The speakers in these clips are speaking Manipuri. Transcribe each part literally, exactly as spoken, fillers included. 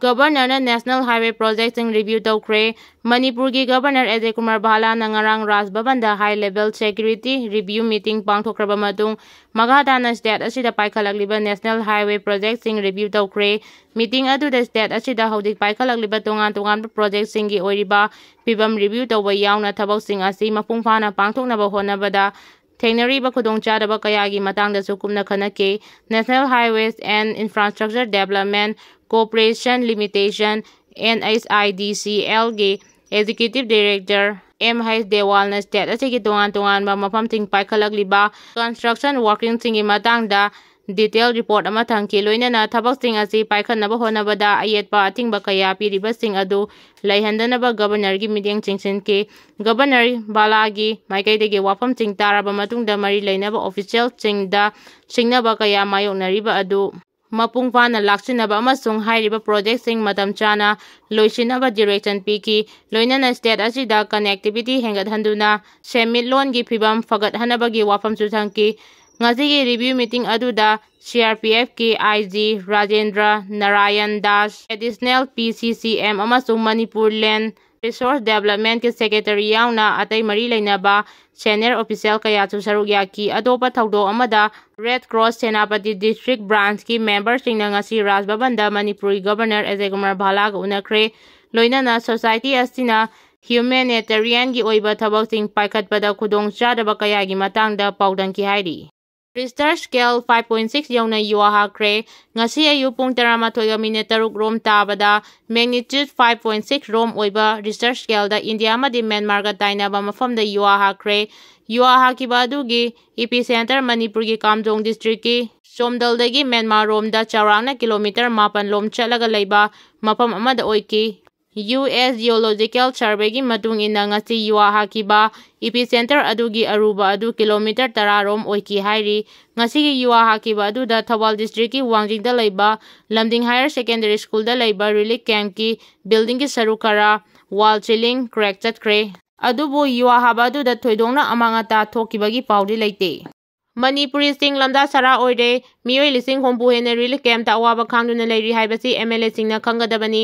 ꯒꯕꯔꯅꯔꯅ National Highway projectꯁꯤꯡ review ꯇꯧꯈ꯭ꯔꯦ꯫ ꯃꯅꯤꯄꯨꯔꯒꯤ ꯒꯕꯔꯅꯔ ꯑꯦꯖꯦ ꯀꯨꯃꯥꯔ ꯚꯥꯂꯥꯅ ꯉꯔꯥꯡ ꯔꯥꯖ ꯚꯕꯟꯗ high level security review meeting ꯄꯥꯡꯊꯣꯛꯈ꯭ꯔꯕ ꯃꯇꯨꯡ, ꯃꯈꯥ ꯇꯥꯅ state ꯑꯁꯤꯗ ꯄꯥꯏꯈꯠꯂꯛꯂꯤꯕ National Highway projectꯁꯤꯡ review ꯇꯧꯈ꯭ꯔꯦ꯫ Meeting ꯑꯗꯨꯗ state ꯑꯁꯤꯗ ꯍꯧꯖꯤꯛ ꯄꯥꯏꯈꯠꯂꯛꯂꯤꯕ ꯇꯣꯉꯥꯟ ꯇꯣꯉꯥꯟꯕ projectꯁꯤꯡꯒꯤ ꯑꯣꯏꯔꯤꯕ ꯐꯤꯕꯝ review ꯇꯧꯕ ꯌꯥꯎꯅ ꯊꯕꯛꯁꯤꯡ ꯑꯁꯤ ꯃꯄꯨꯡ ꯐꯥꯅ ꯄꯥꯡꯊꯣꯛꯅꯕ ꯍꯣꯠꯅꯕꯗ ꯊꯦꯡꯅꯔꯤꯕ ꯈꯨꯗꯣꯡꯆꯥꯗꯕ ꯀꯌꯥꯒꯤ ꯃꯇꯥꯡꯗꯁꯨ ꯀꯨꯞꯅ ꯈꯟꯅꯈꯤ꯫ National Highways and Infrastructure Development Corporation Limitation, NHIDCLꯒꯤ Executive Director M H ꯗꯦꯋꯥꯜꯅ state ꯑꯁꯤꯒꯤ ꯇꯣꯉꯥꯟ ꯇꯣꯉꯥꯟꯕ ꯃꯐꯝꯁꯤꯡ ꯄꯥꯏꯈꯠꯂꯛꯂꯤꯕ construction workingꯁꯤꯡꯒꯤ ꯃꯇꯥꯡꯗ detail report ꯑꯃ ꯊꯝꯈꯤ꯫ ꯂꯣꯏꯅꯅ ꯊꯕꯛꯁꯤꯡ ꯑꯁꯤ ꯄꯥꯏꯈꯠꯅꯕ ꯍꯣꯠꯅꯕꯗ ꯑꯌꯦꯠꯄ ꯑꯊꯤꯡꯕ ꯀꯌꯥ ꯄꯤꯔꯤꯕꯁꯤꯡ ꯑꯗꯨ ꯂꯩꯍꯟꯗꯅꯕ ꯒꯕꯔꯅꯔꯒꯤ ꯃꯤꯠꯌꯦꯡ ꯆꯤꯡꯁꯤꯟꯈꯤ꯫ ꯒꯕꯔꯅꯔ ꯚꯥꯂꯥꯒꯤ ꯃꯥꯏꯀꯩꯗꯒꯤ ꯋꯥꯐꯝꯁꯤꯡ ꯇꯥꯔꯕ ꯃꯇꯨꯡꯗ ꯃꯔꯤ ꯂꯩꯅꯕ officialꯁꯤꯡꯗ ꯁꯤꯡꯅꯕ ꯀꯌꯥ ꯃꯥꯌꯣꯛꯅꯔꯤꯕ ꯑꯗꯨ ꯃꯄꯨꯡ ꯐꯥꯅ ꯂꯥꯛꯁꯤꯟꯅꯕ ꯑꯃꯁꯨꯡ ꯍꯥꯏꯔꯤꯕ projectꯁꯤꯡ ꯃꯇꯝ ꯆꯥꯅ ꯂꯣꯏꯁꯤꯟꯅꯕ direction ꯄꯤꯈꯤ꯫ ꯂꯣꯏꯅꯅ state ꯑꯁꯤꯗ connectivity ꯍꯦꯟꯒꯠꯍꯟꯗꯨꯅ ꯁꯦꯟꯃꯤꯠꯂꯣꯟꯒꯤ ꯐꯤꯕꯝ ꯐꯒꯠꯍꯟꯅꯕꯒꯤ ꯋꯥꯐꯝꯁꯨ ꯊꯝꯈꯤ꯫ ꯉꯁꯤꯒꯤ review meeting ꯑꯗꯨꯗ CRPFꯀꯤ IG Rajendra Narayan Das, Additional PCCM ꯑꯃꯁꯨꯡ ꯃꯅꯤꯄꯨꯔ Land Resource Developmentꯀꯤ Secretary ꯌꯥꯎꯅ ꯑꯇꯩ ꯃꯔꯤ ꯂꯩꯅꯕ senior official ꯀꯌꯥꯁꯨ ꯁꯔꯨꯛ ꯌꯥꯈꯤ꯫ ꯑꯇꯣꯞꯄ ꯊꯧꯗꯣꯛ ꯑꯃꯗ, Red Cross ꯁꯦꯅꯥꯄꯇꯤ district branchꯀꯤ memberꯁꯤꯡꯅ ꯉꯁꯤ ꯔꯥꯖ ꯚꯕꯟꯗ ꯃꯅꯤꯄꯨꯔꯒꯤ ꯒꯕꯔꯅꯔ ꯑꯖꯌ ꯀꯨꯃꯥꯔ ꯚꯥꯂꯥꯒ ꯎꯅꯈ꯭ꯔꯦ꯫ ꯂꯣꯏꯅꯅ society ꯑꯁꯤꯅ humanitarianꯒꯤ ꯑꯣꯏꯕ ꯊꯕꯛꯁꯤꯡ ꯄꯥꯏꯈꯠꯄꯗ ꯈꯨꯗꯣꯡꯆꯥꯗꯕ ꯀꯌꯥꯒꯤ ꯃꯇꯥꯡꯗ ꯄꯥꯎꯗꯝꯈꯤ ꯍꯥꯏꯔꯤ꯫ Richter scale five point six ꯌꯧꯅ ꯌꯨ ꯍꯥꯈ꯭ꯔꯦ꯫ ꯉꯁꯤ ꯑꯌꯨꯛ ꯄꯨꯡ ꯇꯔꯥꯃꯥꯊꯣꯏꯒ minute ꯇꯔꯨꯛ ꯔꯣꯝ ꯇꯥꯕꯗ magnitude five point six ꯔꯣꯝ ꯑꯣꯏꯕ Richter scaleꯗ ꯏꯟꯗꯤꯌꯥ ꯑꯃꯗꯤ ꯃ꯭ꯌꯥꯟꯃꯥꯔꯒ ꯇꯥꯏꯅꯕ ꯃꯐꯝꯗ ꯌꯨ ꯍꯥꯈ꯭ꯔꯦ꯫ ꯌꯨ ꯍꯥꯈꯤꯕ ꯑꯗꯨꯒꯤ epicenter ꯃꯅꯤꯄꯨꯔꯒꯤ ꯀꯥꯝꯖꯣꯡ districtꯀꯤ ꯆꯣꯝꯗꯜꯗꯒꯤ ꯃ꯭ꯌꯥꯟꯃꯥꯔ ꯔꯣꯝꯗ ꯆꯥꯎꯔꯥꯛꯅ kilometre ꯃꯥꯄꯟ ꯂꯣꯝ ꯆꯠꯂꯒ ꯂꯩꯕ ꯃꯐꯝ ꯑꯃꯗ ꯑꯣꯏꯈꯤ꯫ US Geological Surveyꯒꯤ ꯃꯇꯨꯡ ꯏꯟꯅ, ꯉꯁꯤ ꯌꯨ ꯍꯥꯈꯤꯕ epicenter ꯑꯗꯨꯒꯤ ꯑꯔꯨꯕ ꯑꯗꯨ kilometre ꯇꯔꯥ ꯔꯣꯝ ꯑꯣꯏꯈꯤ ꯍꯥꯏꯔꯤ꯫ ꯉꯁꯤꯒꯤ ꯌꯨ ꯍꯥꯈꯤꯕ ꯑꯗꯨꯗ ꯊꯧꯕꯥꯜ districtꯀꯤ ꯋꯥꯡꯖꯤꯡꯗ ꯂꯩꯕ ꯂꯝꯗꯤꯡ Higher Secondary Schoolꯗ ꯂꯩꯕ relief campꯀꯤ buildingꯒꯤ ꯁꯔꯨꯛ ꯈꯔ, wall ceiling crack ꯆꯠꯈ꯭ꯔꯦ꯫ ꯑꯗꯨꯕꯨ ꯌꯨ ꯍꯥꯕ ꯑꯗꯨꯗ ꯊꯣꯏꯗꯣꯛꯅ ꯑꯃꯥꯡ ꯑꯇꯥ ꯊꯣꯛꯈꯤꯕꯒꯤ ꯄꯥꯎꯗꯤ ꯂꯩꯇꯦ꯫ ꯃꯅꯤꯄꯨꯔꯤꯁꯤꯡ ꯂꯝꯗꯥ ꯁꯔꯥ ꯑꯣꯏꯔꯦ꯫ ꯃꯤꯑꯣꯏ ꯂꯤꯁꯤꯡ ꯍꯨꯝꯐꯨ ꯍꯦꯟꯅ ꯔꯤꯂꯤꯐ ꯀꯦꯝꯞꯇ ꯑꯋꯥꯕ ꯈꯥꯡꯗꯨꯅ ꯂꯩꯔꯤ ꯍꯥꯏꯕꯁꯤ ꯑꯦꯝ ꯑꯦꯜ ꯑꯦꯁꯤꯡꯅ ꯈꯪꯒꯗꯕꯅꯤ꯫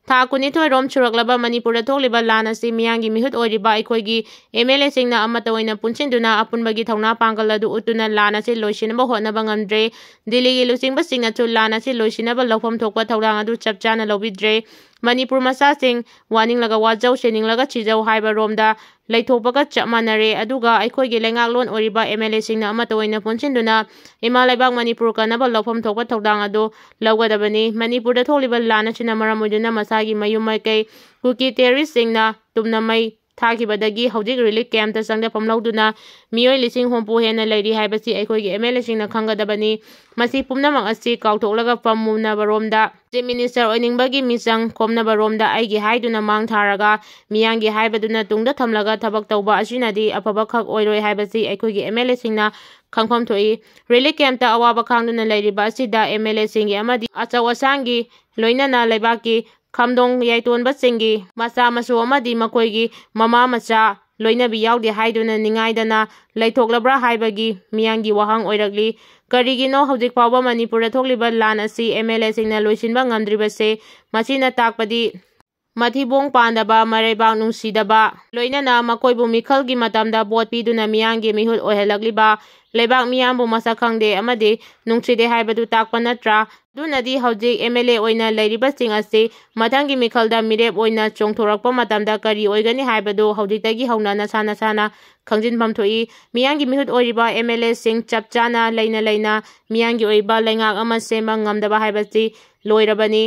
ꯊꯥ ꯀꯨꯟꯅꯤꯊꯣꯏ ꯔꯣꯝ ꯁꯨꯔꯛꯂꯕ ꯃꯅꯤꯄꯨꯔꯗ ꯊꯣꯛꯂꯤꯕ ꯂꯥꯟ ꯑꯁꯤ ꯃꯤꯌꯥꯝꯒꯤ ꯃꯤꯍꯨꯠ ꯑꯣꯏꯔꯤꯕ ꯑꯩꯈꯣꯏꯒꯤ ꯑꯦꯝ ꯑꯦꯜ ꯑꯦꯁꯤꯡꯅ ꯑꯃꯠꯇ ꯑꯣꯏꯅ ꯄꯨꯟꯁꯤꯟꯗꯨꯅ ꯑꯄꯨꯟꯕꯒꯤ ꯊꯧꯅꯥ ꯄꯥꯡꯒꯜ ꯑꯗꯨ ꯎꯠꯇꯨꯅ ꯂꯥꯟ ꯑꯁꯤ ꯂꯣꯏꯁꯤꯟꯅꯕ ꯍꯣꯠꯅꯕ ꯉꯝꯗ꯭ꯔꯦ꯫ ꯗꯤꯜꯂꯤꯒꯤ ꯂꯨꯆꯤꯡꯕꯁꯤꯡꯅꯁꯨ ꯂꯥꯟ ꯑꯁꯤ ꯂꯣꯏꯁꯤꯟꯅꯕ ꯂꯧꯐꯝ ꯊꯣꯛꯄ ꯊꯧꯗꯥꯡ ꯑꯗꯨ ꯆꯞ ꯆꯥꯅ ꯂꯧꯕꯤꯗ꯭ꯔꯦ꯫ ꯃꯅꯤꯄꯨꯔ ꯃꯆꯥꯁꯤꯡ ꯋꯥꯅꯤꯡꯂꯒ ꯋꯥꯖꯧ, ꯁꯤꯅꯤꯡꯂꯒ ꯁꯤꯖꯧ ꯍꯥꯏꯕ ꯔꯣꯝꯗ ꯂꯩꯊꯣꯛꯄꯒ ꯆꯞ ꯃꯥꯟꯅꯔꯦ꯫ ꯑꯗꯨꯒ ꯑꯩꯈꯣꯏꯒꯤ ꯂꯩꯉꯥꯛꯂꯣꯟ ꯑꯣꯏꯔꯤꯕ ꯑꯦꯝ ꯑꯦꯜ ꯑꯦꯁꯤꯡꯅ ꯑꯃꯠꯇ ꯑꯣꯏꯅ ꯄꯨꯟꯁꯤꯟꯗꯨꯅ ꯏꯃꯥ ꯂꯩꯕꯥꯛ ꯃꯅꯤꯄꯨꯔ ꯀꯟꯅꯕ ꯂꯧꯐꯝ ꯊꯣꯛꯄ ꯊꯧꯗꯥꯡ ꯑꯗꯨ ꯂꯧꯒꯗꯕꯅꯤ꯫ ꯃꯅꯤꯄꯨꯔꯗ ꯊꯣꯛꯂꯤꯕ ꯂꯥꯟ ꯑꯁꯤꯅ ꯃꯔꯝ ꯑꯣꯏꯗꯨꯅ ꯃꯁꯥꯒꯤ ꯃꯌꯨꯝ ꯃꯥꯏꯀꯩ ꯀꯨꯀꯤ ꯇꯦꯔꯣꯔꯤꯁꯁꯤꯡꯅ ꯇꯨꯝꯅ ꯃꯩ ꯊꯥꯈꯤꯕꯗꯒꯤ ꯍꯧꯖꯤꯛ ꯔꯤꯂꯤꯐ ꯀꯦꯝꯞꯇ ꯆꯪꯖꯐꯝ ꯂꯧꯗꯨꯅ ꯃꯤꯑꯣꯏ ꯂꯤꯁꯤꯡ ꯍꯨꯝꯐꯨ ꯍꯦꯟꯅ ꯂꯩꯔꯤ ꯍꯥꯏꯕꯁꯤ ꯑꯩꯈꯣꯏꯒꯤ ꯑꯦꯝ ꯑꯦꯜ ꯑꯦꯁꯤꯡꯅ ꯈꯪꯒꯗꯕꯅꯤ꯫ ꯃꯁꯤ ꯄꯨꯝꯅꯃꯛ ꯑꯁꯤ ꯀꯥꯎꯊꯣꯛꯂꯒ ꯐꯝꯃꯨꯅꯕꯔꯣꯝꯗ, ꯆꯤꯐ ꯃꯤꯅꯤꯁꯇꯔ ꯑꯣꯏꯅꯤꯡꯕꯒꯤ ꯃꯤꯆꯪ ꯈꯣꯝꯅꯕꯔꯣꯝꯗ ꯑꯩꯒꯤ ꯍꯥꯏꯗꯨꯅ ꯃꯥꯡ ꯊꯥꯔꯒ ꯃꯤꯌꯥꯝꯒꯤ ꯍꯥꯏꯕꯗꯨꯅ ꯇꯨꯡꯗ ꯊꯝꯂꯒ ꯊꯕꯛ ꯇꯧꯕ ꯑꯁꯤꯅꯗꯤ ꯑꯐꯕ ꯈꯛ ꯑꯣꯏꯔꯣꯏ ꯍꯥꯏꯕꯁꯤ ꯑꯩꯈꯣꯏꯒꯤ ꯑꯦꯝ ꯑꯦꯜ ꯑꯦꯁꯤꯡꯅ ꯈꯪꯐꯝ ꯊꯣꯛꯏ꯫ ꯔꯤꯂꯤꯐ ꯀꯦꯝꯞꯇ ꯑꯋꯥꯕ ꯈꯥꯡꯗꯨꯅ ꯂꯩꯔꯤꯕ ꯑꯁꯤꯗ ꯑꯦꯝ ꯑꯦꯜ ꯑꯦꯁꯤꯡꯒꯤ ꯑꯃꯗꯤ ꯑꯆꯧ ꯑꯁꯥꯡꯒꯤ, ꯂꯣꯏꯅꯅ ꯂꯩꯕꯥꯛꯀꯤ ꯈꯝꯗꯣꯡ ꯌꯥꯏꯇꯣꯟꯕꯁꯤꯡꯒꯤ ꯃꯆꯥ ꯃꯁꯨ ꯑꯃꯗꯤ ꯃꯈꯣꯏꯒꯤ ꯃꯃꯥ ꯃꯆꯥ ꯂꯣꯏꯅꯕꯤ ꯌꯥꯎꯗꯦ ꯍꯥꯏꯗꯨꯅ ꯅꯤꯡꯉꯥꯏꯗꯅ ꯂꯩꯊꯣꯛꯂꯕ꯭ꯔꯥ ꯍꯥꯏꯕꯒꯤ ꯃꯤꯌꯥꯝꯒꯤ ꯋꯥꯍꯪ ꯑꯣꯏꯔꯛꯂꯤ꯫ ꯀꯔꯤꯒꯤꯅꯣ ꯍꯧꯖꯤꯛ ꯐꯥꯎꯕ ꯃꯅꯤꯄꯨꯔꯗ ꯊꯣꯛꯂꯤꯕ ꯂꯥꯟ ꯑꯁꯤ ꯑꯦꯝ ꯑꯦꯜ ꯑꯦꯁꯤꯡꯅ ꯂꯣꯏꯁꯤꯟꯕ ꯉꯝꯗ꯭ꯔꯤꯕꯁꯦ? ꯃꯁꯤꯅ ꯇꯥꯛꯄꯗꯤ ꯃꯊꯤꯕꯣꯡ ꯄꯥꯟꯗꯕ, ꯃꯔꯩꯕꯥꯛ ꯅꯨꯡꯁꯤꯗꯕ, ꯂꯣꯏꯅꯅ ꯃꯈꯣꯏꯕꯨ ꯃꯤꯈꯜꯒꯤ ꯃꯇꯝꯗ ꯚꯣꯠ ꯄꯤꯗꯨꯅ ꯃꯤꯌꯥꯝꯒꯤ ꯃꯤꯍꯨꯠ ꯑꯣꯏꯍꯜꯂꯛꯂꯤꯕ, ꯂꯩꯕꯥꯛ ꯃꯤꯌꯥꯝꯕꯨ ꯃꯁꯛ ꯈꯪꯗꯦ ꯑꯃꯗꯤ ꯅꯨꯡꯁꯤꯗꯦ ꯍꯥꯏꯕꯗꯨ ꯇꯥꯛꯄ ꯅꯠꯇ꯭ꯔꯥ? ꯑꯗꯨꯅꯗꯤ ꯍꯧꯖꯤꯛ ꯑꯦꯝ ꯑꯦꯜ ꯑꯦ ꯑꯣꯏꯅ ꯂꯩꯔꯤꯕꯁꯤꯡ ꯑꯁꯤ ꯃꯊꯪꯒꯤ ꯃꯤꯈꯜꯗ ꯃꯤꯔꯦꯞ ꯑꯣꯏꯅ ꯆꯣꯡꯊꯣꯔꯛꯄ ꯃꯇꯝꯗ ꯀꯔꯤ ꯑꯣꯏꯒꯅꯤ ꯍꯥꯏꯕꯗꯨ ꯍꯧꯖꯤꯛꯇꯒꯤ ꯍꯧꯅ ꯅꯁꯥ ꯅꯁꯥꯅ ꯈꯪꯖꯤꯟꯐꯝ ꯊꯣꯛꯏ꯫ ꯃꯤꯌꯥꯝꯒꯤ ꯃꯤꯍꯨꯠ ꯑꯣꯏꯔꯤꯕ ꯑꯦꯝ ꯑꯦꯜ ꯑꯦꯁꯤꯡ ꯆꯞ ꯆꯥꯅ ꯂꯩꯅ ꯂꯩꯅ ꯃꯤꯌꯥꯝꯒꯤ ꯑꯣꯏꯕ ꯂꯩꯉꯥꯛ ꯑꯃ ꯁꯦꯝꯕ ꯉꯝꯗꯕ ꯍꯥꯏꯕꯁꯤ ꯂꯣꯏꯔꯕꯅꯤ꯫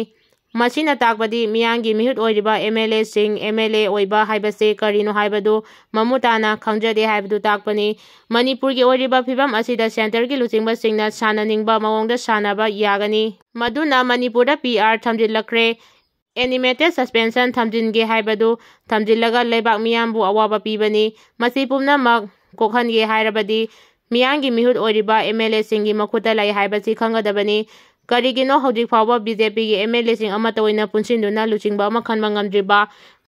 ꯃꯁꯤꯅ ꯇꯥꯛꯄꯗꯤ ꯃꯤꯌꯥꯝꯒꯤ ꯃꯤꯍꯨꯠ ꯑꯣꯏꯔꯤꯕ ꯑꯦꯝ ꯑꯦꯜ ꯑꯦꯁꯤꯡ ꯑꯦꯝ ꯑꯦꯜ ꯑꯦ ꯑꯣꯏꯕ ꯍꯥꯏꯕꯁꯤ ꯀꯔꯤꯅꯣ ꯍꯥꯏꯕꯗꯨ ꯃꯃꯨꯠ ꯇꯥꯅ ꯈꯪꯖꯗꯦ ꯍꯥꯏꯕꯗꯨ ꯇꯥꯛꯄꯅꯤ꯫ ꯃꯅꯤꯄꯨꯔꯒꯤ ꯑꯣꯏꯔꯤꯕ ꯐꯤꯕꯝ ꯑꯁꯤꯗ ꯁꯦꯟꯇꯔꯒꯤ ꯂꯨꯆꯤꯡꯕꯁꯤꯡꯅ ꯁꯥꯟꯅꯅꯤꯡꯕ ꯃꯑꯣꯡꯗ ꯁꯥꯟꯅꯕ ꯌꯥꯒꯅꯤ꯫ ꯃꯗꯨꯅ ꯃꯅꯤꯄꯨꯔꯗ ꯄꯤ ꯑꯥꯔ ꯊꯝꯖꯤꯜꯂꯛꯈ꯭ꯔꯦ꯫ ꯑꯦꯅꯤꯃꯦꯇꯦꯠ ꯁꯁꯄꯦꯟꯁꯟ ꯊꯝꯖꯤꯟꯒꯦ ꯍꯥꯏꯕꯗꯨ ꯊꯝꯖꯤꯜꯂꯒ ꯂꯩꯕꯥꯛ ꯃꯤꯌꯥꯝꯕꯨ ꯑꯋꯥꯕ ꯄꯤꯕꯅꯤ꯫ ꯃꯁꯤ ꯄꯨꯝꯅꯃꯛ ꯀꯣꯛꯍꯟꯒꯦ ꯍꯥꯏꯔꯕꯗꯤ ꯃꯤꯌꯥꯝꯒꯤ ꯃꯤꯍꯨꯠ ꯑꯣꯏꯔꯤꯕ ꯑꯦꯝ ꯑꯦꯜ ꯑꯦꯁꯤꯡꯒꯤ ꯃꯈꯨꯠꯇ ꯂꯩ ꯍꯥꯏꯕꯁꯤ ꯈꯪꯒꯗꯕꯅꯤ꯫ ꯀꯔꯤꯒꯤꯅꯣ ꯍꯧꯖꯤꯛ ꯐꯥꯎꯕ ꯕꯤ ꯖꯦ ꯄꯤꯒꯤ ꯑꯦꯝ ꯑꯦꯜ ꯑꯦꯁꯤꯡ ꯑꯃꯠꯇ ꯑꯣꯏꯅ ꯄꯨꯟꯁꯤꯟꯗꯨꯅ ꯂꯨꯆꯤꯡꯕ ꯑꯃ ꯈꯟꯕ ꯉꯝꯗ꯭ꯔꯤꯕ?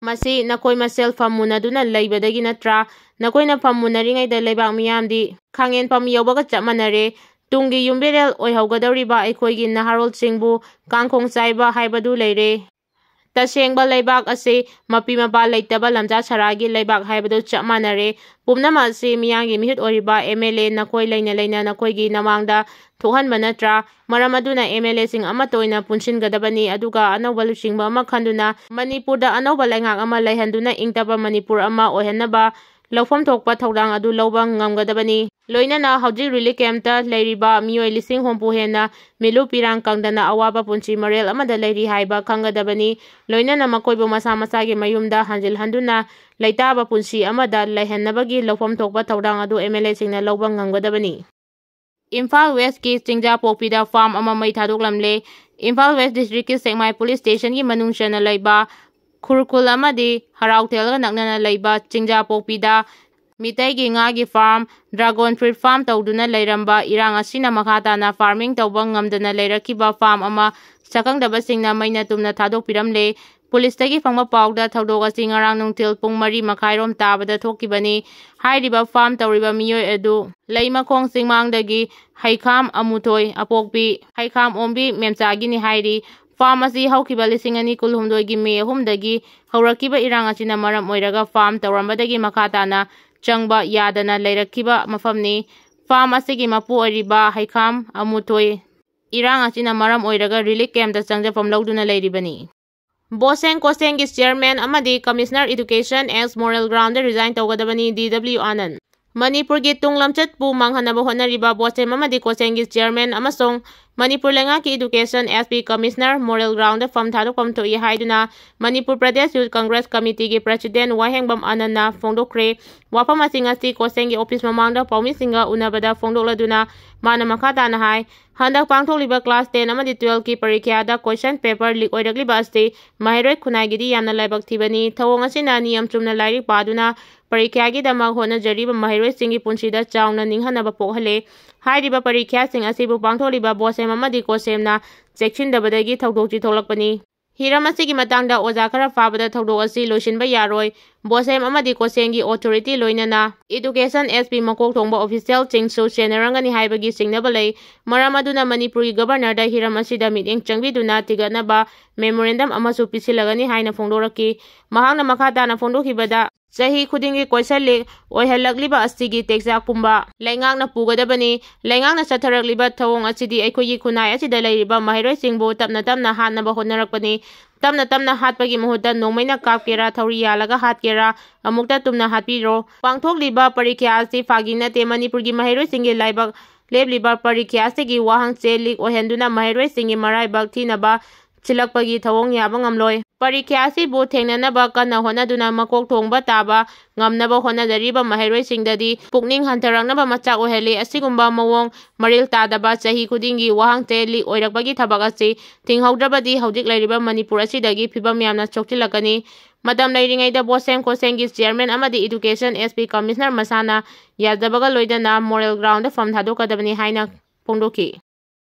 ꯃꯁꯤ ꯅꯈꯣꯏ ꯃꯁꯦꯜ ꯐꯝ ꯃꯨꯟꯅꯗꯨꯅ ꯂꯩꯕꯗꯒꯤ ꯅꯠꯇ꯭ꯔꯥ? ꯅꯈꯣꯏꯅ ꯐꯝ ꯃꯨꯟꯅꯔꯤꯉꯩꯗ ꯂꯩꯕꯥꯛ ꯃꯤꯌꯥꯝꯗꯤ ꯈꯥꯡꯉꯦꯟ ꯐꯝ ꯌꯧꯕꯒ ꯆꯞ ꯃꯥꯟꯅꯔꯦ꯫ ꯇꯨꯡꯒꯤ ꯌꯨꯝꯕꯤꯔꯦꯜ ꯑꯣꯏꯍꯧꯒꯗꯧꯔꯤꯕ ꯑꯩꯈꯣꯏꯒꯤ ꯅꯍꯥꯔꯣꯜꯁꯤꯡꯕꯨ ꯀꯥꯡꯈꯣꯡ ꯆꯥꯏꯕ ꯍꯥꯏꯕꯗꯨ ꯂꯩꯔꯦ꯫ ꯇꯁꯦꯡꯕ ꯂꯩꯕꯥꯛ ꯑꯁꯤ ꯃꯄꯤ ꯃꯄꯥ ꯂꯩꯇꯕ ꯂꯝꯖꯥ ꯁꯔꯥꯒꯤ ꯂꯩꯕꯥꯛ ꯍꯥꯏꯕꯗꯨ ꯆꯞ ꯃꯥꯟꯅꯔꯦ꯫ ꯄꯨꯝꯅꯃꯛ ꯑꯁꯤ ꯃꯤꯌꯥꯝꯒꯤ ꯃꯤꯍꯨꯠ ꯑꯣꯏꯔꯤꯕ ꯑꯦꯝ ꯑꯦꯜ ꯑꯦ ꯅꯈꯣꯏ ꯂꯩꯅ ꯂꯩꯅ ꯅꯈꯣꯏꯒꯤ ꯅꯃꯥꯡꯗ ꯊꯣꯛꯍꯟꯕ ꯅꯠꯇ꯭ꯔꯥ? ꯃꯔꯝ ꯑꯗꯨꯅ ꯑꯦꯝ ꯑꯦꯜ ꯑꯦꯁꯤꯡ ꯑꯃꯠꯇ ꯑꯣꯏꯅ ꯄꯨꯟꯁꯤꯟꯒꯗꯕꯅꯤ, ꯑꯗꯨꯒ ꯑꯅꯧꯕ ꯂꯨꯆꯤꯡꯕ ꯑꯃ ꯈꯟꯗꯨꯅ ꯃꯅꯤꯄꯨꯔꯗ ꯑꯅꯧꯕ ꯂꯩꯉꯥꯛ ꯑꯃ ꯂꯩꯍꯟꯗꯨꯅ ꯏꯪ ꯇꯞꯄ ꯃꯅꯤꯄꯨꯔ ꯑꯃ ꯑꯣꯏꯍꯟꯅꯕ ꯂꯧꯐꯝ ꯊꯣꯛꯄ ꯊꯧꯗꯥꯡ ꯑꯗꯨ ꯂꯧꯕ ꯉꯝꯒꯗꯕꯅꯤ꯫ ꯂꯣꯏꯅꯅ ꯍꯧꯖꯤꯛ ꯔꯤꯂꯤꯐ ꯀꯦꯝꯞꯇ ꯂꯩꯔꯤꯕ ꯃꯤꯑꯣꯏ ꯂꯤꯁꯤꯡ ꯍꯨꯝꯐꯨ ꯍꯦꯟꯅ ꯃꯤꯂꯨ ꯄꯤꯔꯥꯡ ꯀꯪꯗꯅ ꯑꯋꯥꯕ ꯄꯨꯟꯁꯤ ꯃꯔꯦꯜ ꯑꯃꯗ ꯂꯩꯔꯤ ꯍꯥꯏꯕ ꯈꯪꯒꯗꯕꯅꯤ꯫ ꯂꯣꯏꯅꯅ ꯃꯈꯣꯏꯕꯨ ꯃꯁꯥ ꯃꯁꯥꯒꯤ ꯃꯌꯨꯝꯗ ꯍꯟꯖꯤꯜꯍꯟꯗꯨꯅ ꯂꯩꯇꯥꯕ ꯄꯨꯟꯁꯤ ꯑꯃꯗ ꯂꯩꯍꯟꯅꯕꯒꯤ ꯂꯧꯐꯝ ꯊꯣꯛꯄ ꯊꯧꯗꯥꯡ ꯑꯗꯨ ꯑꯦꯝ ꯑꯦꯜ ꯑꯦꯁꯤꯡꯅ ꯂꯧꯕ ꯉꯝꯒꯗꯕꯅꯤ꯫ ꯏꯝꯐꯥꯜ ꯋꯦꯁꯀꯤ ꯆꯤꯡꯖꯥꯄꯣꯛꯄꯤꯗ ꯐꯥꯔꯝ ꯑꯃ ꯃꯩ ꯊꯥꯗꯣꯛꯂꯝꯂꯦ꯫ ꯏꯝꯐꯥꯜ ꯋꯦꯁ ꯗꯤꯁꯇ꯭ꯔꯤꯛꯀꯤ ꯁꯦꯛꯃꯥꯏ ꯄꯨꯂꯤꯁ ꯁ꯭ꯇꯦꯁꯟꯒꯤ ꯃꯅꯨꯡ ꯆꯟꯅ ꯂꯩꯕ ꯈꯨꯔꯈꯨꯜ ꯑꯃꯗꯤ ꯍꯔꯥꯎꯊꯦꯜꯒ ꯅꯛꯅꯅ ꯂꯩꯕ ꯆꯤꯡꯖꯥꯄꯣꯛꯄꯤꯗ ꯃꯤꯇꯩꯒꯤ ꯉꯥꯒꯤ ꯐꯥꯔꯝ, ꯗ꯭ꯔꯥꯒꯣꯟ ꯐ꯭ꯔꯨꯏꯠ ꯐꯥꯔꯝ ꯇꯧꯗꯨꯅ ꯂꯩꯔꯝꯕ ꯏꯔꯥꯡ ꯑꯁꯤꯅ ꯃꯈꯥ ꯇꯥꯅ ꯐꯥꯔꯃꯤꯡ ꯇꯧꯕ ꯉꯝꯗꯅ ꯂꯩꯔꯛꯈꯤꯕ ꯐꯥꯔꯝ ꯑꯃ ꯁꯛꯈꯪꯗꯕꯁꯤꯡꯅ ꯃꯩꯅ ꯇꯨꯝꯅ ꯊꯥꯗꯣꯛꯄꯤꯔꯝꯂꯦ꯫ ꯄꯨꯂꯤꯁꯇꯒꯤ ꯐꯪꯕ ꯄꯥꯎꯗ ꯊꯧꯗꯣꯛ ꯑꯁꯤ ꯉꯔꯥꯡ ꯅꯨꯡꯊꯤꯜ ꯄꯨꯡ ꯃꯔꯤ ꯃꯈꯥꯏꯔꯣꯝ ꯇꯥꯕꯗ ꯊꯣꯛꯈꯤꯕꯅꯤ꯫ ꯍꯥꯏꯔꯤꯕ ꯐꯥꯔꯝ ꯇꯧꯔꯤꯕ ꯃꯤꯑꯣꯏ ꯑꯗꯨ ꯂꯩꯃꯈꯣꯡ ꯆꯤꯡꯃꯥꯡꯗꯒꯤ ꯍꯩꯈꯥꯝ ꯑꯃꯨꯊꯣꯏ ꯑꯄꯣꯛꯄꯤ ꯍꯩꯈꯥꯝ ꯑꯣꯝꯕꯤ ꯃꯦꯝꯆꯥꯒꯤꯅꯤ ꯍꯥꯏꯔꯤ꯫ ꯐꯥꯔꯝ ꯑꯁꯤ ꯍꯧꯈꯤꯕ ꯂꯤꯁꯤꯡ ꯑꯅꯤ ꯀꯨꯟꯍꯨꯝꯗꯣꯏꯒꯤ ꯃꯦ ꯑꯍꯨꯝꯗꯒꯤ ꯍꯧꯔꯛꯈꯤꯕ ꯏꯔꯥꯡ ꯑꯁꯤꯅ ꯃꯔꯝ ꯑꯣꯏꯔꯒ ꯐꯥꯔꯝ ꯇꯧꯔꯝꯕꯗꯒꯤ ꯃꯈꯥ ꯇꯥꯅ ꯆꯪꯕ ꯌꯥꯗꯅ ꯂꯩꯔꯛꯈꯤꯕ ꯃꯐꯝꯅꯤ꯫ ꯐꯥꯔꯝ ꯑꯁꯤꯒꯤ ꯃꯄꯨ ꯑꯣꯏꯔꯤꯕ ꯍꯩꯈꯥꯝ ꯑꯃꯨꯊꯣꯏ ꯏꯔꯥꯡ ꯑꯁꯤꯅ ꯃꯔꯝ ꯑꯣꯏꯔꯒ ꯔꯤꯂꯤꯐ ꯀꯦꯝꯞꯇ ꯆꯪꯖꯐꯝ ꯂꯧꯗꯨꯅ ꯂꯩꯔꯤꯕꯅꯤ꯫ ꯕꯣꯁꯦꯡ ꯀꯣꯁꯦꯡꯒꯤ ꯆꯤꯌꯔꯃꯦꯟ ꯑꯃꯗꯤ commissioner education X moral ground resign ꯇꯧꯒꯗꯕꯅꯤ, ꯗꯤ ꯗꯕ꯭ꯂꯤꯎ ꯑꯥꯅꯟꯗ꯫ ꯃꯅꯤꯄꯨꯔꯒꯤ ꯇꯨꯡ ꯂꯝꯆꯠꯄꯨ ꯃꯥꯡꯍꯟꯅꯕ ꯍꯣꯠꯅꯔꯤꯕ ꯕꯣꯁꯦꯝ ꯑꯃꯗꯤ ꯀꯣꯁꯦꯡꯒꯤ ꯆꯤꯌꯔꯃꯦꯟ ꯑꯃꯁꯨꯡ ꯃꯅꯤꯄꯨꯔ ꯂꯩꯉꯥꯛꯀꯤ education S P commissioner moral ground ꯐꯝ ꯊꯥꯗꯣꯛꯐꯝ ꯊꯣꯛꯏ ꯍꯥꯏꯗꯨꯅ ꯃꯅꯤꯄꯨꯔ ꯄ꯭ꯔꯗꯦꯁ ꯌꯨꯠ ꯀꯪꯒ꯭ꯔꯦꯁ ꯀꯃꯤꯇꯤꯒꯤ ꯄ꯭ꯔꯁꯤꯗꯦꯟ ꯋꯥꯍꯦꯡꯕꯝ ꯑꯥꯅꯟꯗꯅ ꯐꯣꯡꯗꯣꯛꯈ꯭ꯔꯦ꯫ ꯋꯥꯐꯝ ꯑꯁꯤꯡ ꯑꯁꯤ ꯀꯣꯁꯦꯡꯒꯤ ꯑꯣꯐꯤꯁ ꯃꯃꯥꯡꯗ ꯄꯥꯎꯃꯤꯁꯤꯡꯒ ꯎꯅꯕꯗ ꯐꯣꯡꯗꯣꯛꯂꯗꯨꯅ ꯃꯥꯅ ꯃꯈꯥ ꯇꯥꯅ ꯍꯥꯏ, ꯍꯟꯗꯛ ꯄꯥꯡꯊꯣꯛꯂꯤꯕ ꯀ꯭ꯂꯥꯁ ꯇꯦꯟ ꯑꯃꯗꯤ ꯇꯨꯋꯦꯜꯐꯀꯤ ꯄꯔꯤꯈ꯭ꯌꯥꯗ ꯀꯣꯏꯁꯟ ꯄꯦꯄꯔ ꯂꯤꯛ ꯑꯣꯏꯔꯛꯂꯤꯕ ꯑꯁꯤ ꯃꯍꯩꯔꯣꯏ ꯈꯨꯟꯅꯥꯏꯒꯤꯗꯤ ꯌꯥꯝꯅ ꯂꯥꯏꯕꯛ ꯊꯤꯕꯅꯤ꯫ ꯊꯧꯑꯣꯡ ꯑꯁꯤꯅ ꯅꯤꯌꯝ ꯆꯨꯝꯅ ꯂꯥꯏꯔꯤꯛ ꯄꯥꯗꯨꯅ ꯄꯔꯤꯈ꯭ꯌꯥꯒꯤꯗꯃꯛ ꯍꯣꯠꯅꯖꯔꯤꯕ ꯃꯍꯩꯔꯣꯏꯁꯤꯡꯒꯤ ꯄꯨꯟꯁꯤꯗ ꯆꯥꯎꯅ ꯅꯤꯡꯍꯟꯅꯕ ꯄꯣꯛꯍꯜꯂꯦ꯫ ꯍꯥꯏꯔꯤꯕ ꯄꯔꯤꯈ꯭ꯌꯥꯁꯤꯡ ꯑꯁꯤꯕꯨ ꯄꯥꯡꯊꯣꯛꯂꯤꯕ ꯕꯣꯁꯦꯝ ꯑꯃꯗꯤ ꯀꯣꯁꯦꯝꯅ ꯆꯦꯛꯁꯤꯟꯗꯕꯗꯒꯤ ꯊꯧꯗꯣꯛꯁꯤ ꯊꯣꯛꯂꯛꯄꯅꯤ꯫ ꯍꯤꯔꯝ ꯑꯁꯤꯒꯤ ꯃꯇꯥꯡꯗ ꯑꯣꯖꯥ ꯈꯔ ꯐꯥꯕꯗ ꯊꯧꯗꯣꯛ ꯑꯁꯤ ꯂꯣꯏꯁꯤꯟꯕ ꯌꯥꯔꯣꯏ꯫ ꯕꯣꯁꯦꯝ ꯑꯃꯗꯤ ꯀꯣꯁꯦꯝꯒꯤ authority ꯂꯣꯏꯅꯅ education S P ꯃꯀꯣꯛ ꯊꯣꯡꯕ officialꯁꯤꯡꯁꯨ ꯁꯦꯟꯅꯔꯝꯒꯅꯤ ꯍꯥꯏꯕꯒꯤ ꯆꯤꯡꯅꯕ ꯂꯩ꯫ ꯃꯔꯝ ꯑꯗꯨꯅ ꯃꯅꯤꯄꯨꯔꯒꯤ governorꯗ ꯍꯤꯔꯝ ꯑꯁꯤꯗ ꯃꯤꯠꯌꯦꯡ ꯆꯪꯕꯤꯗꯨꯅ ꯊꯤꯒꯠꯅꯕ memorandum ꯑꯃꯁꯨ ꯄꯤꯁꯤꯜꯂꯒꯅꯤ ꯍꯥꯏꯅ ꯐꯣꯡꯗꯣꯔꯛꯈꯤ꯫ ꯃꯍꯥꯛꯅ ꯃꯈꯥ ꯇꯥꯅ ꯐꯣꯡꯗꯣꯛꯈꯤꯕꯗ, ꯆꯍꯤ ꯈꯨꯗꯤꯡꯒꯤ ꯀꯣꯏꯁꯟ ꯂꯤꯛ ꯑꯣꯏꯍꯜꯂꯛꯂꯤꯕ ꯑꯁꯤꯒꯤ ꯇꯦꯛꯆꯥꯛ ꯄꯨꯝꯕ ꯂꯩꯉꯥꯛꯅ ꯄꯨꯒꯗꯕꯅꯤ꯫ ꯂꯩꯉꯥꯛꯅ ꯆꯠꯊꯔꯛꯂꯤꯕ ꯊꯧꯑꯣꯡ ꯑꯁꯤꯗꯤ ꯑꯩꯈꯣꯏꯒꯤ ꯈꯨꯟꯅꯥꯏ ꯑꯁꯤꯗ ꯂꯩꯔꯤꯕ ꯃꯍꯩꯔꯣꯏꯁꯤꯡꯕꯨ ꯇꯞꯅ ꯇꯞꯅ ꯍꯥꯠꯅꯕ ꯍꯣꯠꯅꯔꯛꯄꯅꯤ꯫ ꯇꯞꯅ ꯇꯞꯅ ꯍꯥꯠꯄꯒꯤ ꯃꯍꯨꯠꯇ ꯅꯣꯡꯃꯩꯅ ꯀꯥꯞꯀꯦꯔꯥ, ꯊꯧꯔꯤ ꯌꯥꯜꯂꯒ ꯍꯥꯠꯀꯦꯔꯥ, ꯑꯃꯨꯛꯇ ꯇꯨꯝꯅ ꯍꯥꯠꯄꯤꯔꯣ꯫ ꯄꯥꯡꯊꯣꯛꯂꯤꯕ ꯄꯔꯤꯈ꯭ꯌꯥ ꯑꯁꯤ ꯐꯥꯒꯤ ꯅꯠꯇꯦ꯫ ꯃꯅꯤꯄꯨꯔꯒꯤ ꯃꯍꯩꯔꯣꯏꯁꯤꯡꯒꯤ ꯂꯥꯏꯕꯛ ꯂꯦꯞꯂꯤꯕ ꯄꯔꯤꯈ꯭ꯌꯥ ꯑꯁꯤꯒꯤ ꯋꯥꯍꯪꯁꯦ ꯂꯤꯛ ꯑꯣꯏꯍꯟꯗꯨꯅ ꯃꯍꯩꯔꯣꯏꯁꯤꯡꯒꯤ ꯃꯔꯥꯏꯕꯛ ꯊꯤꯅꯕ ꯁꯤꯜꯂꯛꯄꯒꯤ ꯊꯧꯑꯣꯡ ꯌꯥꯕ ꯉꯝꯂꯣꯏ꯫ ꯄꯔꯤꯈ꯭ꯌꯥ ꯑꯁꯤꯕꯨ ꯊꯦꯡꯅꯅꯕ ꯀꯟꯅ ꯍꯣꯠꯅꯗꯨꯅ ꯃꯀꯣꯛ ꯊꯣꯡꯕ ꯇꯥꯕ ꯉꯝꯅꯕ ꯍꯣꯠꯅꯖꯔꯤꯕ ꯃꯍꯩꯔꯣꯏꯁꯤꯡꯗꯗꯤ ꯄꯨꯛꯅꯤꯡ ꯍꯟꯊꯔꯛꯅꯕ ꯃꯆꯥꯛ ꯑꯣꯏꯍꯜꯂꯤ꯫ ꯑꯁꯤꯒꯨꯝꯕ ꯃꯑꯣꯡ ꯃꯔꯤꯜ ꯇꯥꯗꯕ ꯆꯍꯤ ꯈꯨꯗꯤꯡꯒꯤ ꯋꯥꯍꯪꯁꯦ ꯂꯤꯛ ꯑꯣꯏꯔꯛꯄꯒꯤ ꯊꯕꯛ ꯑꯁꯤ ꯊꯤꯡꯍꯧꯗ꯭ꯔꯕꯗꯤ ꯍꯧꯖꯤꯛ ꯂꯩꯔꯤꯕ ꯃꯅꯤꯄꯨꯔ ꯑꯁꯤꯗꯒꯤ ꯐꯤꯕꯝ ꯌꯥꯝꯅ ꯁꯣꯛꯆꯤꯜꯂꯛꯀꯅꯤ꯫ ꯃꯇꯝ ꯂꯩꯔꯤꯉꯩꯗ ꯕꯣꯁꯦꯝ ꯈꯣꯁꯦꯝꯒꯤ chairman ꯑꯃꯗꯤ education S P commissioner ꯃꯁꯥꯅ ꯌꯥꯖꯕꯒ ꯂꯣꯏꯅꯅ moral groundꯗ ꯐꯝ ꯊꯥꯗꯣꯛꯀꯗꯕꯅꯤ ꯍꯥꯏꯅ ꯐꯣꯡꯗꯣꯛꯈꯤ꯫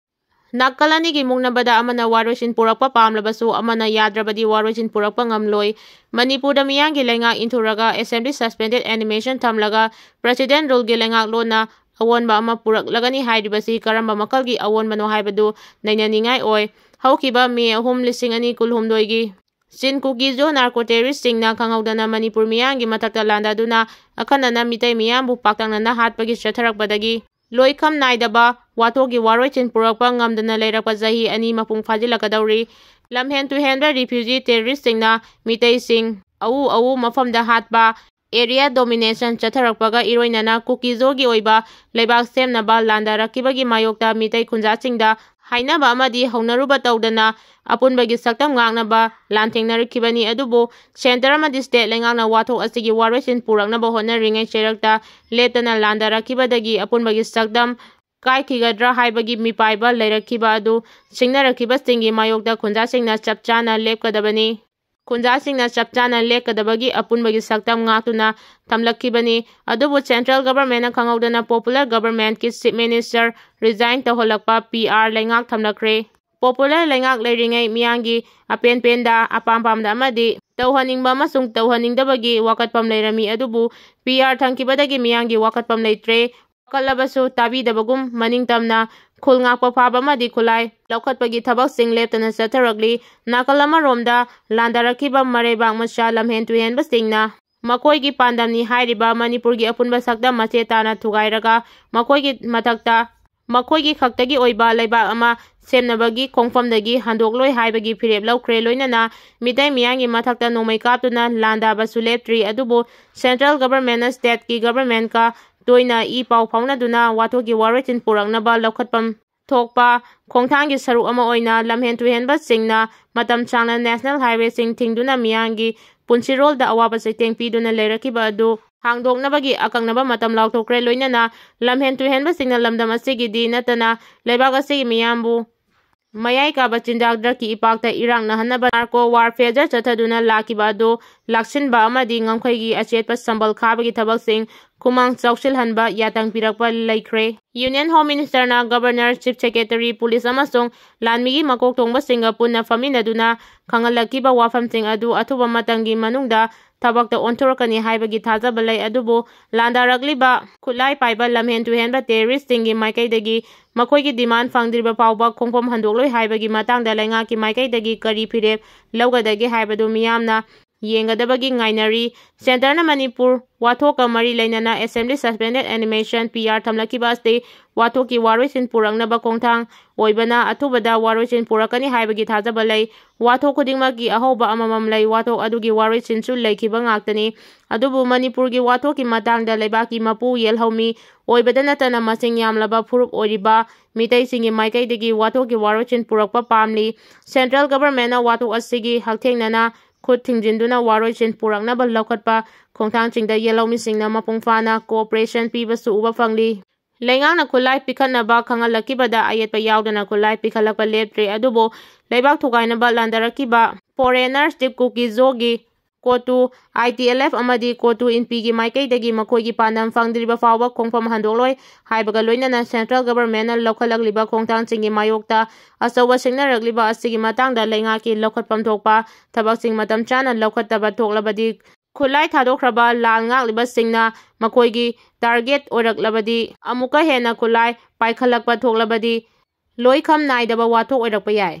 ꯅꯥꯀꯜ ꯑꯅꯤꯒꯤ ꯃꯨꯛꯅꯕꯗ ꯑꯃꯅ ꯋꯥꯔꯣꯏꯁꯤꯟ ꯄꯨꯔꯛꯄ ꯄꯥꯝꯂꯕꯁꯨ ꯑꯃꯅ ꯌꯥꯗ꯭ꯔꯕꯗꯤ ꯋꯥꯔꯣꯏꯁꯤꯟ ꯄꯨꯔꯛꯄ ꯉꯝꯂꯣꯏ꯫ ꯃꯅꯤꯄꯨꯔꯗ ꯃꯤꯌꯥꯝꯒꯤ ꯂꯩꯉꯥꯛ ꯏꯟꯊꯨꯔꯒ assembly suspended animation ꯊꯝꯂꯒ president ruleꯒꯤ ꯂꯩꯉꯥꯛꯂꯣꯟꯅ ꯑꯑꯣꯟꯕ ꯑꯃ ꯄꯨꯔꯛꯂꯒꯅꯤ ꯍꯥꯏꯔꯤꯕꯁꯤ ꯀꯔꯝꯕ ꯃꯈꯜꯒꯤ ꯑꯑꯣꯟꯕꯅꯣ ꯍꯥꯏꯕꯗꯨ ꯅꯩꯅꯅꯤꯡꯉꯥꯏ ꯑꯣꯏ꯫ ꯍꯧꯈꯤꯕ ꯃꯦ ꯑꯍꯨꯝ, ꯂꯤꯁꯤꯡ ꯑꯅꯤ ꯀꯨꯟꯍꯨꯝꯗꯣꯏꯒꯤ ꯆꯤꯟ ꯀꯨꯀꯤ ꯖꯣ narco terroristꯁꯤꯡꯅ ꯈꯪꯍꯧꯗꯅ ꯃꯅꯤꯄꯨꯔ ꯃꯤꯌꯥꯝꯒꯤ ꯃꯊꯛꯇ ꯂꯥꯟꯗꯥꯗꯨꯅ ꯑꯈꯟꯅꯅ ꯃꯤꯇꯩ ꯃꯤꯌꯥꯝꯕꯨ ꯄꯥꯛꯇꯛꯅꯅ ꯍꯥꯠꯄꯒꯤ ꯆꯠꯊꯔꯛꯄꯗꯒꯤ ꯂꯣꯏꯈꯝ ꯅꯥꯏꯗꯕ ꯋꯥꯊꯣꯛꯀꯤ ꯋꯥꯔꯣꯏꯁꯤꯟ ꯄꯨꯔꯛꯄ ꯉꯝꯗꯅ ꯂꯩꯔꯛꯄ ꯆꯍꯤ ꯑꯅꯤ ꯃꯄꯨꯡ ꯐꯥꯖꯤꯜꯂꯛꯀꯗꯧꯔꯤ꯫ ꯂꯝꯍꯦꯟ ꯇꯨꯍꯦꯟꯕ refugee terroristꯁꯤꯡꯅ ꯃꯤꯇꯩꯁꯤꯡ ꯑꯎ ꯑꯎ ꯃꯐꯝꯗ ꯍꯥꯠꯄ, area domination ꯆꯠꯊꯔꯛꯄꯒ ꯏꯔꯣꯏꯅꯅ ꯀꯨꯀꯤꯖꯣꯒꯤ ꯑꯣꯏꯕ ꯂꯩꯕꯥꯛ ꯁꯦꯝꯅꯕ ꯂꯥꯟꯗꯥꯔꯛꯈꯤꯕꯒꯤ ꯃꯥꯌꯣꯛꯇ ꯃꯤꯇꯩ ꯈꯨꯟꯖꯥꯁꯤꯡꯗ ꯍꯥꯏꯅꯕ ꯑꯃꯗꯤ ꯍꯧꯅꯔꯨꯕ ꯇꯧꯗꯅ ꯑꯄꯨꯟꯕꯒꯤ ꯁꯛꯇꯝ ꯉꯥꯛꯅꯕ ꯂꯥꯟꯊꯦꯡꯅꯔꯛꯈꯤꯕꯅꯤ꯫ ꯑꯗꯨꯕꯨ centre ꯑꯃꯗꯤ state ꯂꯩꯉꯥꯛꯅ ꯋꯥꯊꯣꯛ ꯑꯁꯤꯒꯤ ꯋꯥꯔꯣꯏꯁꯤꯟ ꯄꯨꯔꯛꯅꯕ ꯍꯣꯠꯅꯔꯤꯉꯩ ꯆꯩꯔꯛꯇ ꯂꯦꯞꯇꯅ ꯂꯥꯟꯗꯥꯔꯛꯈꯤꯕꯗꯒꯤ ꯑꯄꯨꯟꯕꯒꯤ ꯁꯛꯇꯝ ꯀꯥꯏꯈꯤꯒꯗ꯭ꯔꯥ ꯍꯥꯏꯕꯒꯤ ꯃꯤꯄꯥꯏꯕ ꯂꯩꯔꯛꯈꯤꯕ ꯑꯗꯨ ꯁꯤꯡꯅꯔꯛꯈꯤꯕꯁꯤꯡꯒꯤ ꯃꯥꯌꯣꯛꯇ ꯈꯨꯟꯖꯥꯁꯤꯡꯅ ꯆꯞ ꯆꯥꯅ ꯂꯦꯞꯀꯗꯕꯅꯤ꯫ ꯈꯨꯟꯖꯥꯁꯤꯡꯅ ꯆꯞ ꯆꯥꯅ ꯂꯦꯞꯀꯗꯕꯒꯤ ꯑꯄꯨꯟꯕꯒꯤ ꯁꯛꯇꯝ ꯉꯥꯛꯇꯨꯅ ꯊꯝꯂꯛꯈꯤꯕꯅꯤ꯫ ꯑꯗꯨꯕꯨ central governmentꯅ ꯈꯪꯍꯧꯗꯅ popular governmentꯀꯤ chief minister resign ꯇꯧꯍꯜꯂꯛꯄ, P R ꯂꯩꯉꯥꯛ ꯊꯝꯂꯛꯈ꯭ꯔꯦ꯫ ꯄꯣꯄꯨꯂꯔ ꯂꯩꯉꯥꯛ ꯂꯩꯔꯤꯉꯩ ꯃꯤꯌꯥꯝꯒꯤ ꯑꯄꯦꯟ ꯄꯦꯟꯗ, ꯑꯄꯥꯝ ꯄꯥꯝꯗ ꯑꯃꯗꯤ ꯇꯧꯍꯟꯅꯤꯡꯕ ꯑꯃꯁꯨꯡ ꯇꯧꯍꯟꯅꯤꯡꯗꯕꯒꯤ ꯋꯥꯀꯠꯐꯝ ꯂꯩꯔꯝꯃꯤ꯫ ꯑꯗꯨꯕꯨ ꯄꯤ ꯑꯥꯔ ꯊꯝꯈꯤꯕꯗꯒꯤ ꯃꯤꯌꯥꯝꯒꯤ ꯋꯥꯀꯠꯐꯝ ꯂꯩꯇ꯭ꯔꯦ꯫ ꯋꯥꯀꯠꯂꯕꯁꯨ ꯇꯥꯕꯤꯗꯕꯒꯨꯝ ꯃꯅꯤꯡ ꯇꯝꯅ ꯈꯨꯜ ꯉꯥꯛꯄ ꯐꯥꯕ ꯑꯃꯗꯤ ꯈꯨꯠꯂꯥꯏ ꯂꯧꯈꯠꯄꯒꯤ ꯊꯕꯛꯁꯤꯡ ꯂꯦꯞꯇꯅ ꯆꯠꯊꯔꯛꯂꯤ꯫ ꯅꯥꯀꯜ ꯑꯃꯔꯣꯝꯗ ꯂꯥꯟꯗꯥꯔꯛꯈꯤꯕ ꯃꯔꯩꯕꯥꯛ ꯃꯆꯥ ꯂꯝꯍꯦꯟ ꯇꯨꯍꯦꯟꯕꯁꯤꯡꯅ ꯃꯈꯣꯏꯒꯤ ꯄꯥꯟꯗꯝꯅꯤ ꯍꯥꯏꯔꯤꯕ ꯃꯅꯤꯄꯨꯔꯒꯤ ꯑꯄꯨꯟꯕ ꯁꯛꯇꯝ ꯃꯆꯦꯠ ꯇꯥꯅ ꯊꯨꯒꯥꯏꯔꯒ ꯃꯈꯣꯏꯒꯤ ꯃꯊꯛꯇ ꯃꯈꯣꯏꯒꯤ ꯈꯛꯇꯒꯤ ꯑꯣꯏꯕ ꯂꯩꯕꯥꯛ ꯑꯃ ꯁꯦꯝꯅꯕꯒꯤ ꯈꯣꯡꯐꯝꯗꯒꯤ ꯍꯟꯗꯣꯛꯂꯣꯏ ꯍꯥꯏꯕꯒꯤ ꯐꯤꯔꯦꯞ ꯂꯧꯈ꯭ꯔꯦ꯫ ꯂꯣꯏꯅꯅ ꯃꯤꯇꯩ ꯃꯤꯌꯥꯝꯒꯤ ꯃꯊꯛꯇ ꯅꯣꯡꯃꯩ ꯀꯥꯞꯇꯨꯅ ꯂꯥꯟꯗꯥꯕꯁꯨ ꯂꯦꯞꯇ꯭ꯔꯤ꯫ ꯑꯗꯨꯕꯨ ꯁꯦꯟꯇ꯭ꯔꯦꯜ ꯒꯚꯔꯟꯃꯦꯟꯠꯅ ꯁ꯭ꯇꯦꯠꯀꯤ ꯒꯚꯔꯟꯃꯦꯟꯠꯀ ꯇꯣꯏꯅ ꯏ ꯄꯥꯎ ꯐꯥꯎꯅꯗꯨꯅ ꯋꯥꯊꯣꯛꯀꯤ ꯋꯥꯔꯣꯏꯁꯤꯟ ꯄꯨꯔꯛꯅꯕ ꯂꯧꯈꯠꯐꯝ ꯊꯣꯛꯄ ꯈꯣꯡꯊꯥꯡꯒꯤ ꯁꯔꯨꯛ ꯑꯃ ꯑꯣꯏꯅ ꯂꯝꯍꯦꯟ ꯇꯨꯍꯦꯟꯕꯁꯤꯡꯅ ꯃꯇꯝ ꯁꯥꯡꯅ ꯅꯦꯁꯅꯦꯜ ꯍꯥꯏꯋꯦꯁꯤꯡ ꯊꯤꯡꯗꯨꯅ ꯃꯤꯌꯥꯝꯒꯤ ꯄꯨꯟꯁꯤꯔꯣꯜꯗ ꯑꯋꯥꯕ ꯆꯩꯊꯦꯡ ꯄꯤꯗꯨꯅ ꯂꯩꯔꯛꯈꯤꯕ ꯑꯗꯨ ꯍꯥꯡꯗꯣꯛꯅꯕꯒꯤ ꯑꯀꯛꯅꯕ ꯃꯇꯝ ꯂꯥꯎꯊꯣꯛꯈ꯭ꯔꯦ꯫ ꯂꯣꯏꯅꯅ ꯂꯝꯍꯦꯟ ꯇꯨꯍꯦꯟꯕꯁꯤꯡꯅ ꯂꯝꯗꯝ ꯑꯁꯤꯒꯤꯗꯤ ꯅꯠꯇꯅ ꯂꯩꯕꯥꯛ ꯑꯁꯤꯒꯤ ꯃꯤꯌꯥꯝꯕꯨ ꯃꯌꯥꯏ ꯀꯥꯕ ꯆꯤꯟꯖꯥꯛ ꯗ꯭ꯔꯒꯀꯤ ꯏꯄꯥꯛꯇ ꯏꯔꯥꯛꯅꯍꯟꯅꯕ ꯅꯥꯔꯀꯣ ꯋꯥꯔꯐꯦꯌꯔ ꯆꯠꯊꯗꯨꯅ ꯂꯥꯛꯈꯤꯕ ꯑꯗꯨ ꯂꯥꯛꯁꯤꯟꯕ ꯑꯃꯗꯤ ꯉꯝꯈꯩꯒꯤ ꯑꯆꯦꯠꯄ ꯁꯝꯕꯜ ꯈꯥꯕꯒꯤ ꯊꯕꯛꯁꯤꯡ ꯈꯨꯃꯥꯡ ꯆꯥꯎꯁꯤꯜꯍꯟꯕ ꯌꯥꯇꯪ ꯄꯤꯔꯛꯄ ꯂꯩꯈ꯭ꯔꯦ꯫ ꯌꯨꯅꯤꯌꯟ ꯍꯣꯝ ꯃꯤꯅꯤꯁꯇꯔꯅ ꯒꯕꯔꯅꯔ, ꯆꯤꯐ ꯁꯦꯀ꯭ꯔꯦꯇꯔꯤ, ꯄꯨꯂꯤꯁ ꯑꯃꯁꯨꯡ ꯂꯥꯟꯃꯤꯒꯤ ꯃꯀꯣꯛ ꯊꯣꯡꯕꯁꯤꯡꯒ ꯄꯨꯟꯅ ꯐꯝꯃꯤꯟꯅꯗꯨꯅ ꯈꯪꯍꯜꯂꯛꯈꯤꯕ ꯋꯥꯐꯝꯁꯤꯡ ꯑꯗꯨ ꯑꯊꯨꯕ ꯃꯇꯝꯒꯤ ꯃꯅꯨꯡꯗ ꯊꯕꯛꯇ ꯑꯣꯟꯊꯣꯔꯛꯀꯅꯤ ꯍꯥꯏꯕꯒꯤ ꯊꯥꯖꯕ ꯂꯩ꯫ ꯑꯗꯨꯕꯨ ꯂꯥꯟꯗꯥꯔꯛꯂꯤꯕ ꯈꯨꯠꯂꯥꯏ ꯄꯥꯏꯕ ꯂꯝꯍꯦꯟ ꯇꯨꯍꯦꯟꯕ ꯇꯦꯔꯣꯔꯤꯁ꯭ꯠꯁꯤꯡꯒꯤ ꯃꯥꯏꯀꯩꯗꯒꯤ ꯃꯈꯣꯏꯒꯤ ꯗꯤꯃꯥꯟ ꯐꯪꯗ꯭ꯔꯤꯕ ꯐꯥꯎꯕ ꯈꯣꯡꯐꯝ ꯍꯟꯗꯣꯛꯂꯣꯏ ꯍꯥꯏꯕꯒꯤ ꯃꯇꯥꯡꯗ ꯂꯩꯉꯥꯛꯀꯤ ꯃꯥꯏꯀꯩꯗꯒꯤ ꯀꯔꯤ ꯐꯤꯔꯦꯞ ꯂꯧꯒꯗꯒꯦ ꯍꯥꯏꯕꯗꯨ ꯃꯤꯌꯥꯝꯅ ꯌꯦꯡꯒꯗꯕꯒꯤ ꯉꯥꯏꯅꯔꯤ꯫ ꯁꯦꯟꯇꯔꯅ ꯃꯅꯤꯄꯨꯔ ꯋꯥꯊꯣꯛꯀ ꯃꯔꯤ ꯂꯩꯅꯅ ꯑꯦꯁꯦꯝꯕ꯭ꯂꯤ ꯁꯁꯄꯦꯟꯗꯦꯗ ꯑꯦꯅꯤꯃꯦꯁꯟ, ꯄꯤ ꯑꯥꯔ, ꯊꯝꯂꯛꯈꯤꯕ ꯑꯁꯤ ꯋꯥꯊꯣꯛꯀꯤ ꯋꯥꯔꯣꯏꯁꯤꯟ ꯄꯨꯔꯛꯅꯕ ꯈꯣꯡꯊꯥꯡ ꯑꯣꯏꯕꯅ ꯑꯊꯨꯕꯗ ꯋꯥꯔꯣꯏꯁꯤꯟ ꯄꯨꯔꯛꯀꯅꯤ ꯍꯥꯏꯕꯒꯤ ꯊꯥꯖꯕ ꯂꯩ꯫ ꯋꯥꯊꯣꯛ ꯈꯨꯗꯤꯡꯃꯛꯀꯤ ꯑꯍꯧꯕ ꯑꯃꯃꯝ ꯂꯩ꯫ ꯋꯥꯊꯣꯛ ꯑꯗꯨꯒꯤ ꯋꯥꯔꯣꯏꯁꯤꯟꯁꯨ ꯂꯩꯈꯤꯕ ꯉꯥꯛꯇꯅꯤ꯫ ꯑꯗꯨꯕꯨ ꯃꯅꯤꯄꯨꯔꯒꯤ ꯋꯥꯊꯣꯛꯀꯤ ꯃꯇꯥꯡꯗ ꯂꯩꯕꯥꯛꯀꯤ ꯃꯄꯨ ꯌꯦꯜꯍꯧꯃꯤ ꯑꯣꯏꯕꯗ ꯅꯠꯇꯅ ꯃꯁꯤꯡ ꯌꯥꯝꯂꯕ ꯐꯨꯔꯨꯞ ꯑꯣꯏꯔꯤꯕ ꯃꯤꯇꯩꯁꯤꯡꯒꯤ ꯃꯥꯏꯀꯩꯗꯒꯤ ꯋꯥꯊꯣꯛꯀꯤ ꯋꯥꯔꯣꯏꯁꯤꯟ ꯄꯨꯔꯛꯄ ꯄꯥꯝꯂꯤ꯫ ꯁꯦꯟꯇ꯭ꯔꯦꯜ ꯒꯚꯔꯟꯃꯦꯟꯠꯅ ꯋꯥꯊꯣꯛ ꯑꯁꯤꯒꯤ ꯍꯛꯊꯦꯡꯅꯅ ꯈꯨꯠ ꯊꯤꯡꯖꯤꯟꯗꯨꯅ ꯋꯥꯔꯣꯏꯁꯤꯟ ꯄꯨꯔꯛꯅꯕ ꯂꯧꯈꯠꯄ ꯈꯣꯡꯊꯥꯡꯁꯤꯡꯗ ꯌꯦꯜꯍꯧꯃꯤꯁꯤꯡꯅ ꯃꯄꯨꯡ ꯐꯥꯅ ꯀꯣꯑꯣꯄꯔꯦꯁꯟ ꯄꯤꯕꯁꯨ ꯎꯕ ꯐꯪꯂꯤ꯫ ꯂꯩꯉꯥꯛꯅ ꯈꯨꯠꯂꯥꯏ ꯄꯤꯈꯠꯅꯕ ꯈꯪꯍꯜꯂꯛꯈꯤꯕꯗ ꯑꯌꯦꯠꯄ ꯌꯥꯎꯗꯅ ꯈꯨꯠꯂꯥꯏ ꯄꯤꯈꯠꯂꯛꯄ ꯂꯦꯞꯇ꯭ꯔꯤ꯫ ꯑꯗꯨꯕꯨ ꯂꯩꯕꯥꯛ ꯊꯨꯒꯥꯏꯅꯕ ꯂꯥꯟꯗꯥꯔꯛꯈꯤꯕ ꯐꯣꯔꯦꯅꯔꯁ ꯗꯤꯞ ꯀꯨꯀꯤꯖꯣꯒꯤ ꯀꯣꯇꯨ, ꯑꯥꯏ ꯇꯤ ꯑꯦꯜ ꯑꯦꯐ ꯑꯃꯗꯤ ꯀꯣꯇꯨ ꯏꯟꯄꯤꯒꯤ ꯃꯥꯏꯀꯩꯗꯒꯤ ꯃꯈꯣꯏꯒꯤ ꯄꯥꯟꯗꯝ ꯐꯪꯗ꯭ꯔꯤꯕ ꯐꯥꯎꯕ ꯈꯣꯡꯐꯝ ꯍꯟꯗꯣꯛꯂꯣꯏ ꯍꯥꯏꯕꯒ ꯂꯣꯏꯅꯅ central government ꯅ ꯂꯧꯈꯠꯂꯛꯂꯤꯕ ꯈꯣꯡꯊꯥꯡꯁꯤꯡꯒꯤ ꯃꯥꯌꯣꯛꯇ ꯑꯆꯧꯕ ꯁꯤꯡꯅꯔꯛꯂꯤꯕ ꯑꯁꯤꯒꯤ ꯃꯇꯥꯡꯗ ꯂꯩꯉꯥꯛꯀꯤ ꯂꯧꯈꯠꯐꯝ ꯊꯣꯛꯄ ꯊꯕꯛꯁꯤꯡ ꯃꯇꯝ ꯆꯥꯅ ꯂꯧꯈꯠꯇꯕ ꯊꯣꯛꯂꯕꯗꯤ, ꯈꯨꯠꯂꯥꯏ ꯊꯥꯗꯣꯛꯈ꯭ꯔꯕ ꯂꯥꯜ ꯉꯥꯛꯂꯤꯕꯁꯤꯡꯅ ꯃꯈꯣꯏꯒꯤ target ꯑꯣꯏꯔꯛꯂꯕꯗꯤ, ꯑꯃꯨꯛꯀ ꯍꯦꯟꯅ ꯈꯨꯠꯂꯥꯏ ꯄꯥꯏꯈꯠꯂꯛꯄ ꯊꯣꯛꯂꯕꯗꯤ, ꯂꯣꯏꯈꯝ ꯅꯥꯏꯗꯕ ꯋꯥꯊꯣꯛ ꯑꯣꯏꯔꯛꯄ ꯌꯥꯏ꯫